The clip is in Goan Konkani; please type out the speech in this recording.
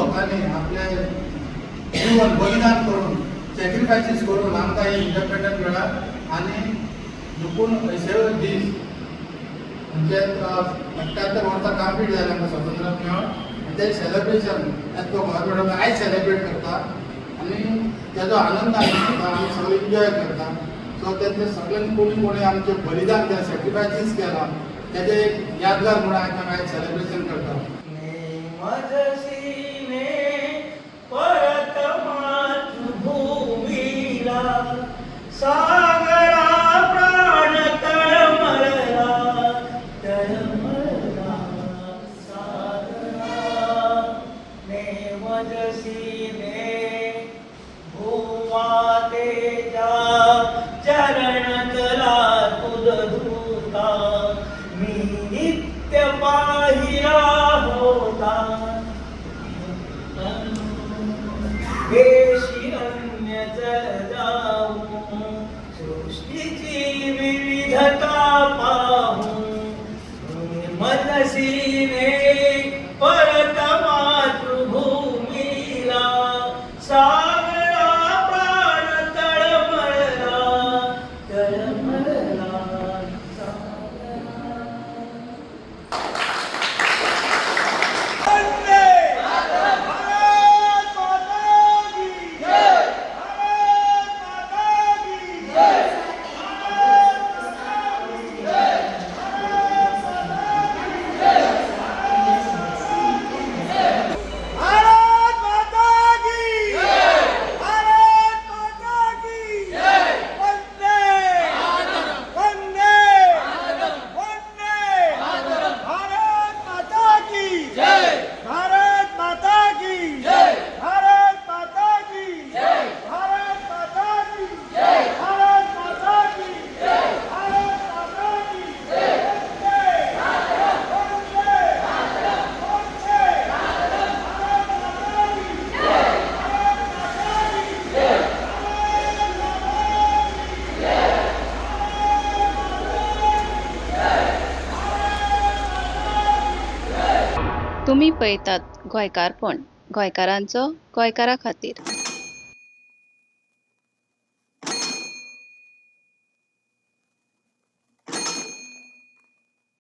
लोकांनी आपले जीवन बलिदान करून, सॅक्रिफायसीस करून आमकां हे इंडिपेंडंट मेळ्ळा. आनी देखून अशे दीस म्हणजे 78 वर्सां कंप्लीट जालें आमकां स्वतंत्र मेळोन आनी तें सेलिब्रेशन एज पर गव्हर्मेंट आयज सेलिब्रेट करता आनी तेजो आनंद आमी घेता, आमी सगळे एन्जॉय करता. सो तेतले सगळ्यांनी कोणी कोणी आमचे बलिदान केलें, सॅक्रिफायसीस केला, तेजें एक यादगार म्हणून आयज आमी आयज सेलिब्रेशन करता. मजसीने परत मातृभूमीला, सागरा प्राण तळमळला, तळमळला सागरा. ने मजसीने भूमातेच्या चरण तला तुझ धूता, मी नित्य पाहिला होता. देशी अन्य चल जाऊ, सृष्टीची विविधता पाहू. मजसीने परत मातृभूमीला, सागरा प्राण तळमळला, तळमळला सागरा. वंदे भारत माता की जय! भारत माता की जय! भारत माता की जय! भारत माता की जय! भारत माता की जय! भारत माता की जय! वंदे, वंदे, वंदे! भारत माता की जय! भारत माता की जय! भारत माता की जय! भारत माता की जय! भारत माता की जय! भारत माता की जय! वंदे, वंदे, वंदे! भारत माता की जय! भारत माता की जय! भारत माता की जय! भारत माता की जय! भारत माता की जय! तुमी पळयतात गोंयकारपण, गोंयकारांचो गोंयकारा खातीर.